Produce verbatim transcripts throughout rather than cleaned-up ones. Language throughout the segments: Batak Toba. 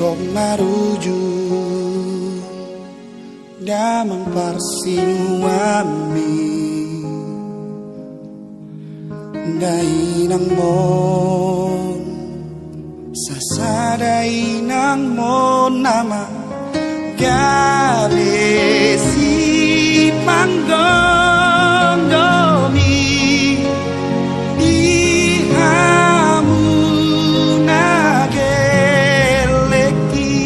Gok maruju damang parsinuanmi. Dainangmon, sasada inangmon nama gabe sipanggomgomi di hamu na gellek i.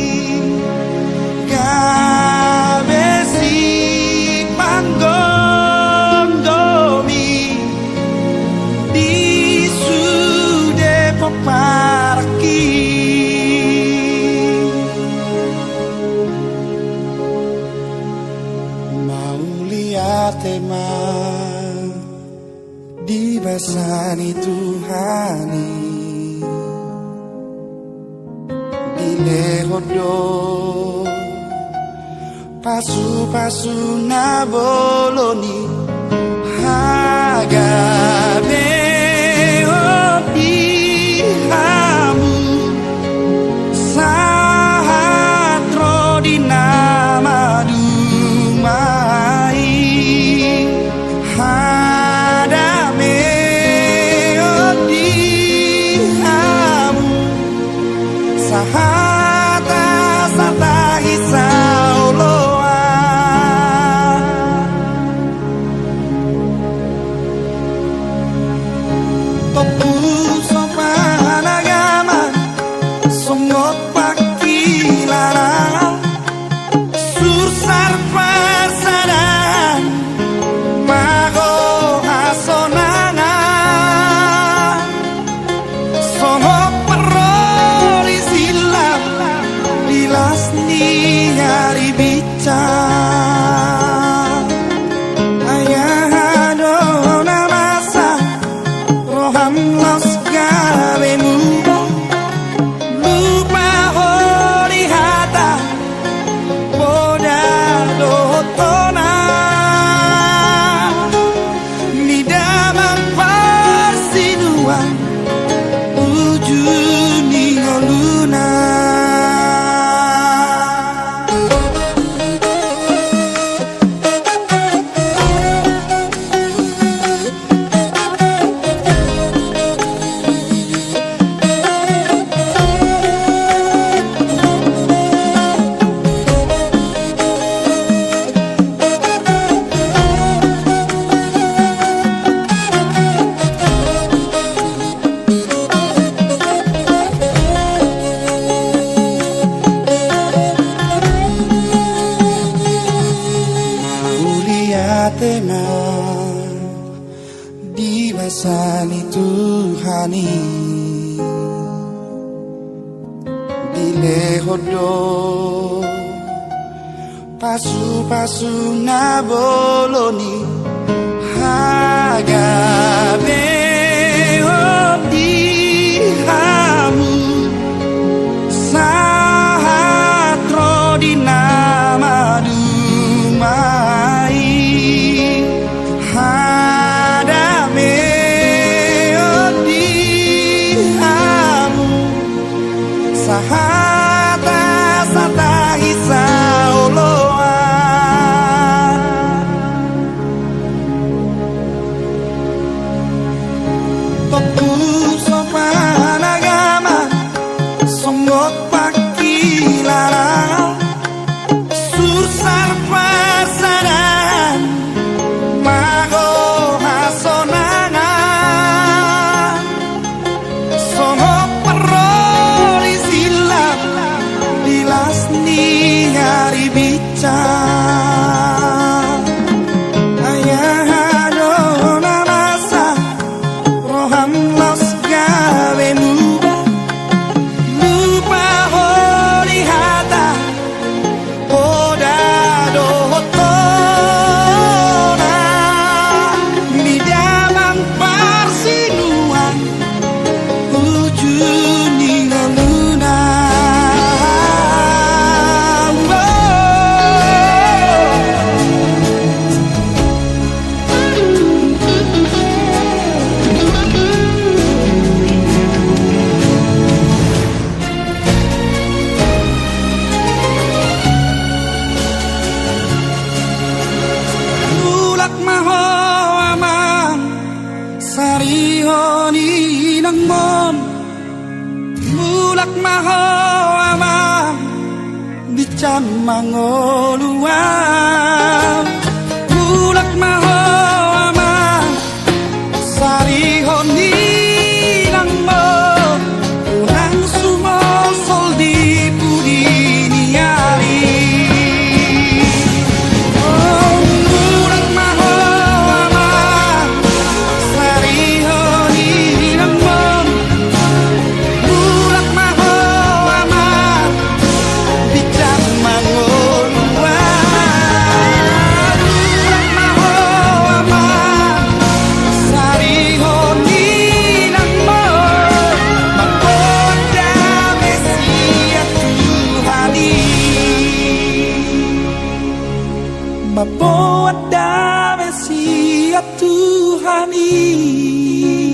Gabe sipanggomgomi di sude pomparanki. Mauliate ma di basa ni Tuhan i. Dilehon do pasupasu na bolon i, hagabeon di hamu sahat ro di na maduma i. Hadameon di hamu sahat asa tahi saoloan. Topu sopan agama, songon pangkilalaan, sursar parsadaan, mago hasonangan. Songon parrori silam di las ni ari binsang. Ai aha do na masa roham laos gabemu, lupa holi hata poda dohot tona ni damang parsinuan uju ni ngoluna. Mauliate ma di basa ni Tuhan i. Dilehon do pasupasu na bolon i, hagabeon di hamu sahat ro di na maduma i. Hadameon di hamu sahat asa tahi saoloan. Topu sopan agama, songon pangkilalaan, sursar parsadaan, mago hasonangan. Songon parrori silam di las ni ari binsang. Ai aha do na masa roham laos ma ho amang, binsan mangolu ahu. Mulak ma ho amang, sarihon inangmu, unang sumosol di pudi ni ari. O, mulak ma ho amang, sarihon inangmu. Mulak ma ho amang, binsan mangolu ahu. Mulak ma ho amang, sarihon inangmu, mamboan dame sian Tuhan i. Mamboan dame sian Tuhan i.